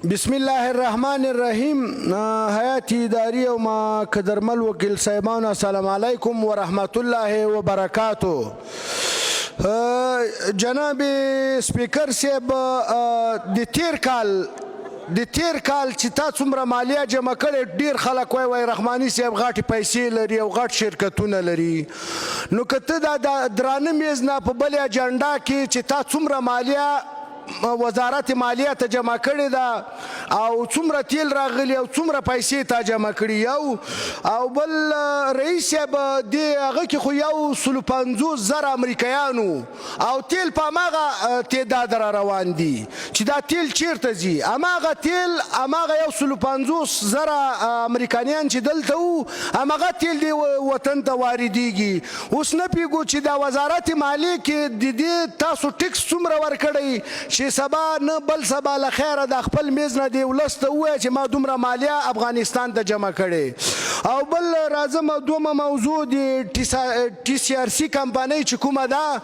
بسم الله الرحمن الرحیم. حیات اداری او ما قدرمل وکیل صاحبانو، السلام علیکم ورحمت الله وبرکاتو. جناب سپیکر صاحب، د تیر کال چې تا څومره مالیه جمع کړې، ډیر خلک وای وای رحماني صاحب غټې پیسې لري او غټ شرکتونه لري. نو که ته دا درانه میز نه په بلې اجنډا کې چې تا څومره مالیه وزارت مالیه ته جمع کړې ده او څومره تیل راغلي او څومره پیسې تا جمع کړي، یو او بل رئیس صاحب، د هغه کې خو 150,000 امریکایانو او تیل په هماغه تعداد را روان دي چې دا تیل چیرته ځي؟ هماغه تیل، هماغه 150,000 امریکایان چې دلته وو، هماغه تیل دی وطن ته واردېږي. اوس نه پوهېږو چې دا وزارت مالیې کې د دې تاسو ټیکس څومره ورکړی چې سبا نه بل سبا له خیره د خپل میز نه دی ولس ته ووایه چې ما دومره مالیه افغانستان ته جمع کړې. او بل راځم، دومه موضوع د ټي سي ار سي کمپنۍ چې کومه ده،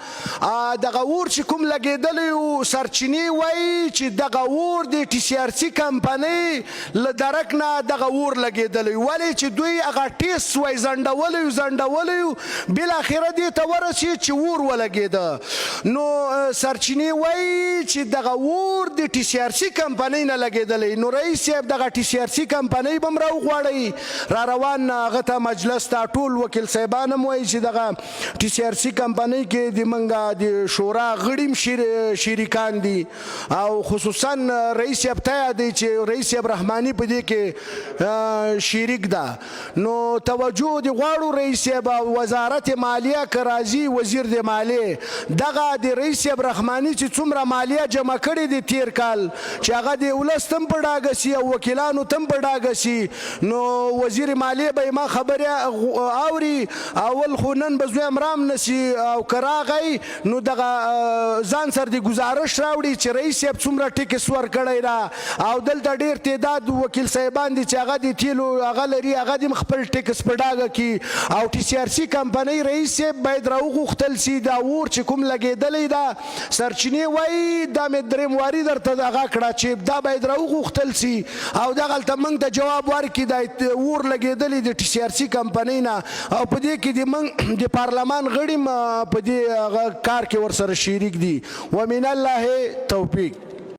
دغه اور چې کوم لګېدلی و، سرچینې وایي چې دغه اور د ټي سي ار سي کمپنۍ له درک نه دغه اور لګېدلی، ولې چې دوی هغه ټیس وای ځنډولی ځنډولی، بالاخره دې ته ورسېد چې اور ولګېده. نو سرچینې وایي چې دغه اور د ټي سي ار سي کمپنۍ نه لګېدلی. نو رئیس صاحب، دغه ټي سي ار سي کمپنۍ به هم راوغواړئ را روان هغه ته، مجلس ته. ټول وکیل صاحبان هم وایي چې دغه ټي سي ار سي کمپنۍ کې د منګه د شورا غړي هم شریکان دي او خصوصا رئیس صاحب ته یادوي چې رئیس صاحب رحماني په دې کې شریک ده. نو توجه دی غواړو رئیس صاحب. وزارت مالیه که راځي، وزیر د مالیې، دغه د رئیس صاحب رحماني چې څومره مالیه جمع کړې دي تیر کال، چې هغه د ولس تم په ډاګه سي او وکیلانو تم په ډاګه سي. نو وزیر مالیې به ما خبرې اوري، اول خو نن به زوی رام نسی او که راغی نو دغه ځان سره د ګزارش راوړي چې رئیس صاحب څومره ټیکس ورکړی ده. او دلته ډیر تعداد وکیل صاحبان دي چې هغه د تیلو هغه لري، هغه دې خپل ټیکس په ډاګه کي. او ټي سي ار سي کمپنۍ رئیس صاحب باید راوغوښتل سي. دا اور چې کوم لګېدلی ده، سرچینې وایي، دا مې دریم واري درته دغه کړه چې دا باید راوغوښتل سي او دغلته موږ ته جواب ورکړي، دا اور لګېدلی د ټي سي ار سي کمپنۍ نه. او په دې کې د موږ د پارلمان غړي په دې هغه کار کې ورسره شریک دي. ومن الله توفیق.